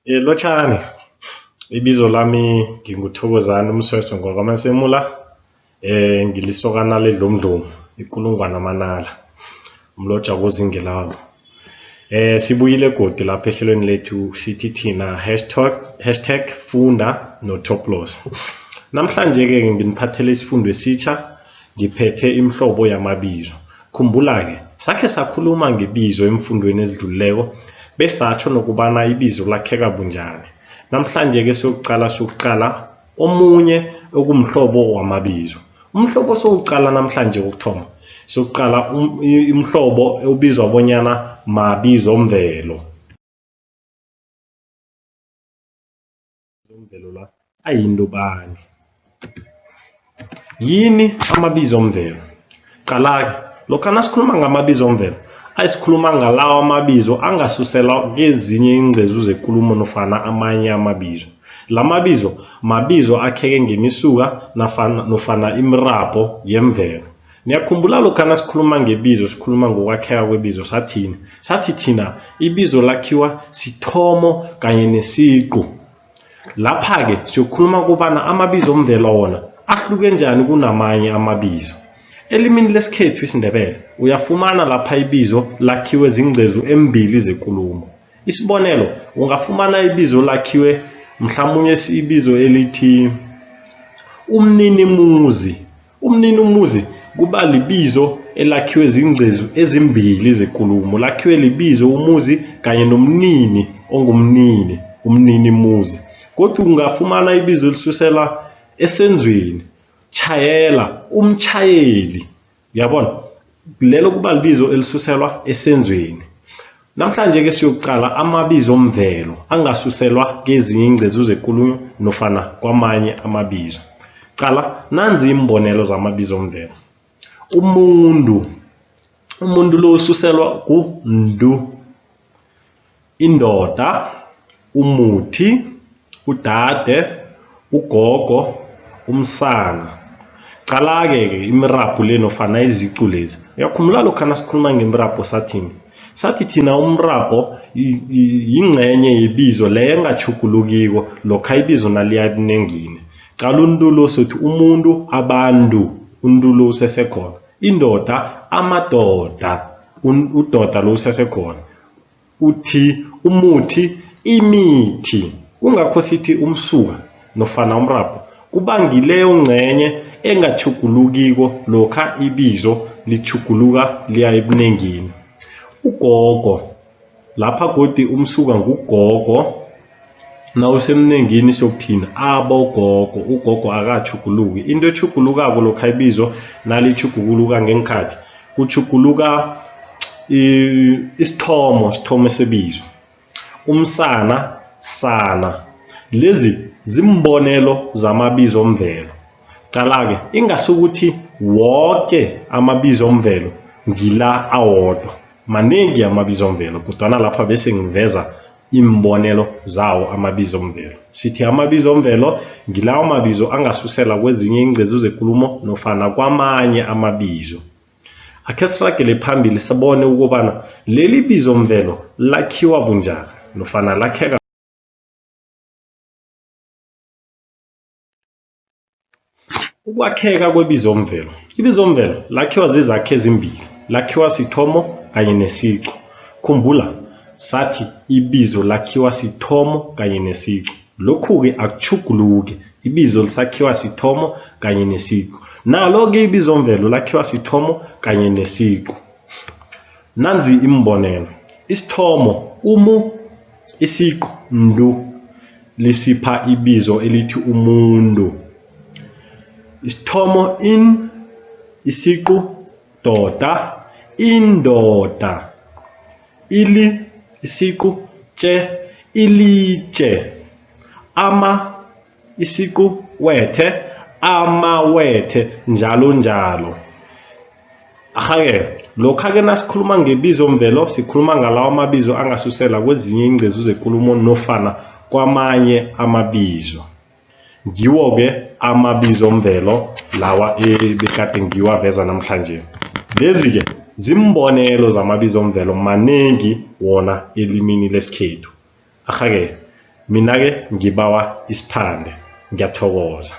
Lotjhani, ibizo lami nginguThokozani Msweswe ngwakwaMasemula, ngilisokana ledlomdlomu, ikulungwana Manala, umlotjha kozingelako. Sibuyile godu lapha ehlelweni lethu sithi thina hashtag, hashtag funda no-Toploss. Namhlanje-ke nginiphathele isifundo esitjha, ngiphethe imihlobo yamabizo. Khumbula-ke, sakhe sakhuluma ngebizo emfundweni ezidlulileko, besatjho nokubana ibizo lakheka bunjani. Namhlanje-ke siyokuqala siyokuqala omunye okumhlobo wamabizo. Umhlobo osowuqala namhlanje wokuthoma, siyokuqala umhlobo obizwa bonyana mabizomvelo. Amabizomvelo la ayinto bani? Yini amabizomvelo? Qala-ke, lokha nasikhuluma ngamabizomvelo, ayisikhuluma ngalawa amabizo angasuselwa kezinye iingcezu zekulumo nofana amanye amabizo. La mabizo, mabizo akheke ngemisuka nofana imirabho yemvelo. Niyakhumbula lokha nasikhuluma ngebizo, sikhuluma ngokwakheka kwebizo sathini? Sathi thina ibizo lakhiwa sithomo kanye nesiqu. Lapha-ke siyokhuluma kobana amabizomvelo wona ahluke njani kunamanye amabizo. Elimini lesikhethu isiNdebele uyafumana lapha ibizo lakhiwe zingcezu embili zekulumo. Isibonelo, ungafumana ibizo lakhiwe mhlamunye ibizo elithi umninimuzi. Umninimuzi kuba libizo elakhiwe zingcezu ezimbili zekulumo. Lakhiwe libizo umuzi kanye nomnini ongumnini, umninimuzi. Godu ungafumana ibizo elisusela esenzweni, tjhayela, umtjhayeli. Uyabona? Lelo kuba libizo elisuselwa esenzweni. Namhlanje-ke siyokuqala amabizomvelo angasuselwa kezinye iingcezu zekulumo nofana kwamanye amabizo. Qala nanzi iimbonelo zamabizomvelo. Umuntu, umuntu lo ususelwa ku-ndu. Indoda, umuthi, udade, ugogo, umsana. Qala-ke ke imirabhu le nofana iziqu lezi. Uyakhumbula lokha nasikhuluma ngemirabho sathini? Sathi thina umrabho yingcenye yebizo leyo engatjhugulukiko lokha ibizo naliya ebunengini. Qala untulo sothi umuntu, abantu, untulo usesekhona. Indoda, amadoda, udoda lo usesekhona. Uthi umuthi, imithi. Kungakho sithi umsuka nofana umrabho kuba ngileyo ngcenye engatjhugulukiko lokha ibizo litjhuguluka liya ebunengini. Ugogo, lapha godi umsuka ngugogo, nawusemnengini sokuthini abogogo, ugogo akatjhuguluki. Into etjhugulukako lokha ibizo nalitjhuguluka ngeenkhathi, kutjhuguluka isithomo, isithomo sebizo. Umsana, sana. Lezi ziimbonelo zamabizomvelo. Qala-ke, ingasukuthi woke amabizomvelo ngila awodwa. Manengi amabizomvelo kodwana lapha bese ngiveza iimbonelo zawo amabizomvelo. Sithi amabizomvelo ngilawo mabizo angasusela kwezinye iingcezu zekulumo nofana kwamanye amabizo. Akhe siragele phambili sibone ukobana leli bizomvelo lakhiwa bunjani nofana lakheka Ukwakheka kwebizomvelo. Ibizomvelo lakhiwa zizakhi ezimbili, lakhiwa sithomo kanye nesiqu. Khumbula, sathi ibizo lakhiwa sithomo kanye nesiqu. Lokhu-ke akutjhuguluki, ibizo lisakhiwa sithomo kanye nesiqu. Nalo-ke ibizomvelo lakhiwa sithomo kanye nesiqu. Nanzi iimbonelo, isithomo umu, isiqu ndu. Lisipha ibizo elithi umuntu. Isithomo in, isiqu doda, indoda. Ili, isiqu tje, ilitje. Ama, isiqu wethe, amawethe, njalo njalo. Arha-ke, lokha-ke nasikhuluma ngebizomvelo sikhuluma ngalawa amabizo angasusela kwezinye iingcezu zekulumo nofana kwamanye amabizo. Ngiwo-ke amabizomvelo lawa ebekade ngiwaveza namhlanje. Lezi-ke. Ziimbonelo zamabizomvelo manengi wona elimini lesikhethu. Arha-ke, mina-ke ngibawa isiphande. Ngiyathokoza.